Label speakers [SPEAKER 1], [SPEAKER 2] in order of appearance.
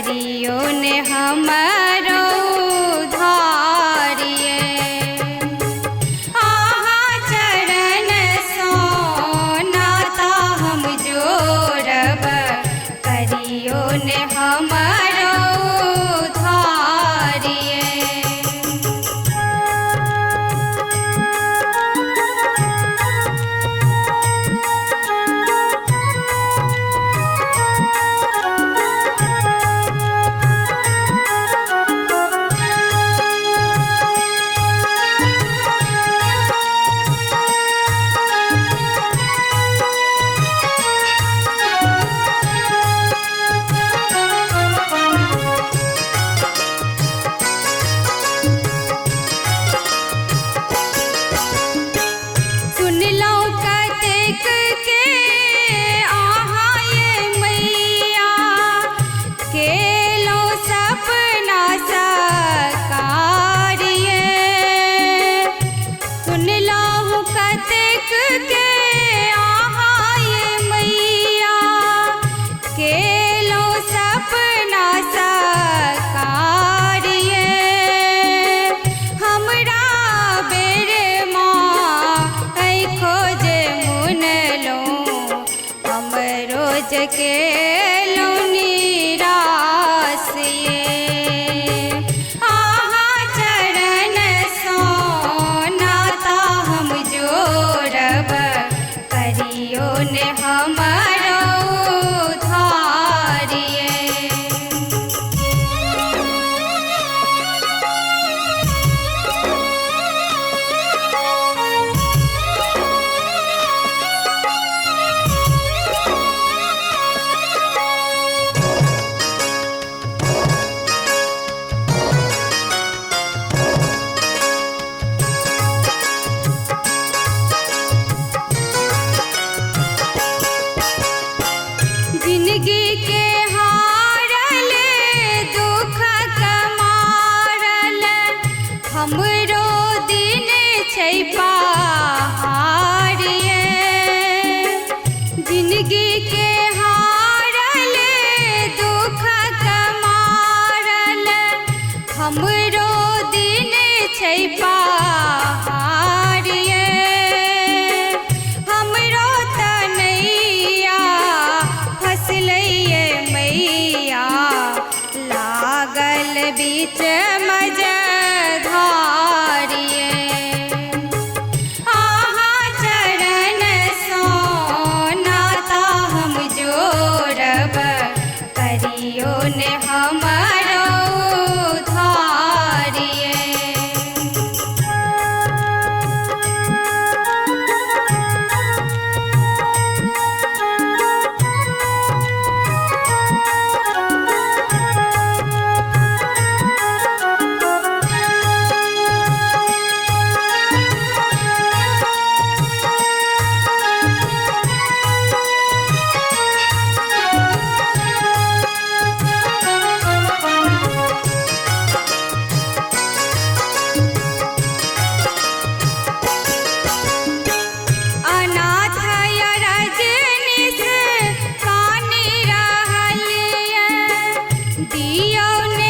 [SPEAKER 1] करियो ने हमरो उद्धारिये। आहाँ चरण सँ नाता हम जोड़ब, करियो ने हमरो उद्धारिये। सुनलहुँ कतेक के अहाँ ये मैया, केलहुँ सपना साकार ये। सुनलहुँ कतेक के अहाँ ये मैया, केलहुँ सपना साकार ये। हमरा बेर माँ ऐ खोजे मुनलहुँ, हम रोज केलहुँ निराश ये। अहाँ चरण सँ नाता हम जोड़ब, करियो ने हमरो उद्धार ये। जिंदगी के हारल दुख कमारल, हमरो दिन छै पहाड़ ये। जिंदगी के हारल दुख कमारल, हमरो दिन छै पहाड़ ये। हमरो तनैया फसलैये मैया, लागल बीच मझधार ये। अहाँ चरण सँ नाता हम जोड़ब, करियो ने हमरो उद्धार ये। अनाथ या रजनीश कानि रहल ये, दियौ ने